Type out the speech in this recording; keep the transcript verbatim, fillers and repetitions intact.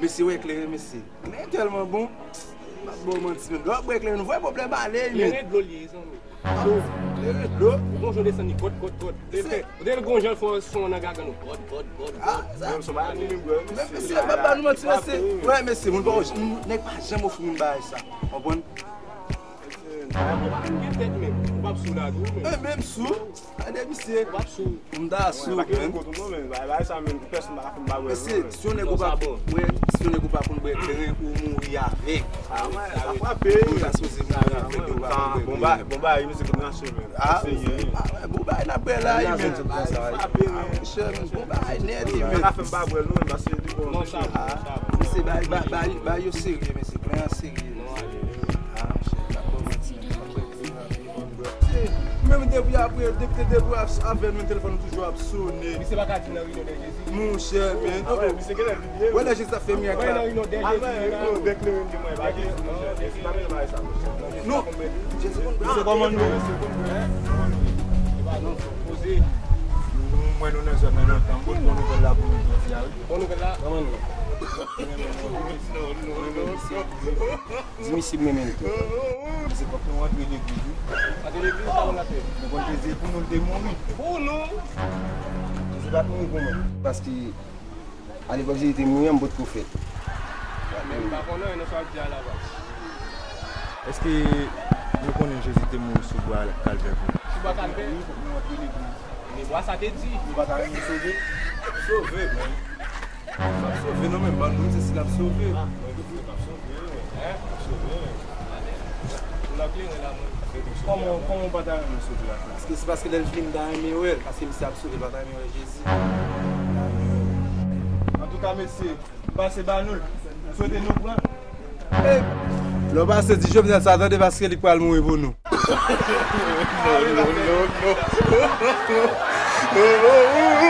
Mesye, wè kleren, mesye. Kleren tèlman bon. M ap ba w manti, menm. Lè w ap bwè kleren, nou voye pwoblèm ale, men. Kleren dlo l ye, zanmi. Dlo. Kleren dlo. Ou gon jan w desann li, gòt, gòt, gòt. Ou te, ou te gon jan l fè yon son nan gaga nou. Gòt, gòt, gòt, gòt. Menm son bagay nou menm bwè, mesye. Men mesye, m ap ba nou manti, mesye. Wè, mesye, moun pa, nèg pa janm ofri moun bagay sa. Konprann? Ou p ap sou la tou, men. Menm sou. Gade misye. Ou p ap sou. M ta sou, men. Bagay sa, men, pèsonn pa ka fè m pa bwè. Mesye, si yon nèg ou pa, wè, si yon nèg ou pa konn bwè kleren, ou mouri avèk. Ah, mwen, sa frape. Ou ta sipoze mouri avèk, ou pa konn bwè kleren. Bon bagay, misye konn mache, men. Ah, ah, bon bagay n ap bwè la, wi, men. Sa frape, men. Monchè, bon bagay nèt, wi, men. Pa ka fè m pa bwè l, non, paske li bon. Non, sa bon, sa bon. Mesye, bay, bay, bay, bay yo serye, mesye. Kleren an serye, mesye. Ah, monchè, m pa ba w manti, m pa bwè kleren. Menm depi apre, depi te depi avè l, menm telefòn ou toujou ap sone. Misye pa ka di nan reyinyon dè Jezi. Monchè, men. Wè lè Jezi ap fè mirak la. Wè nan reyinyon dè Jezi. Non. Jezi konn bagay. Misye kòmann nou. Poze. Nou, mwen, nou nan zòn nan lontan. M pote bon nouvèl la pou nou jodi a, wi. Bon nouvèl la, kòmann nou. Di misye m renmen l tou. Mesye, fòk nou antre legliz, wi. Antre legliz, sa moun ap fè? Nou konn Jezi pou nou, l te mouri. Pou nou? Jezi pa t mouri pou mwen. Paske, alepòk Jezi te mouri an, m potko fèt. Men m pa konnen anyen nan sa w ap di a la, baz. Èske nou konnen Jezi te mouri sou bwa Kalvè pou nou? Sou bwa Kalvè? Wi, fòk nou antre legliz. Men bwa sa te di. Nou pa ta renmen sove? Sove, men. L ap sove non, men bann moun se si l ap sove. Ah, mwen, mwen, l ap sove, wi. L ap sove, wi. Kòman, kòman w pa ta renmen sove la? Paske se paske lè l vini, m ta renmen wè l. Paske misye ap sove, l pa ta renmen wè Jezi. Antouka, mesye, pase ba nou l. M swete nou pran l. Lè w pase, di Jovenel sa tande, paske li pral mouri pou nou. Non, non, non, non.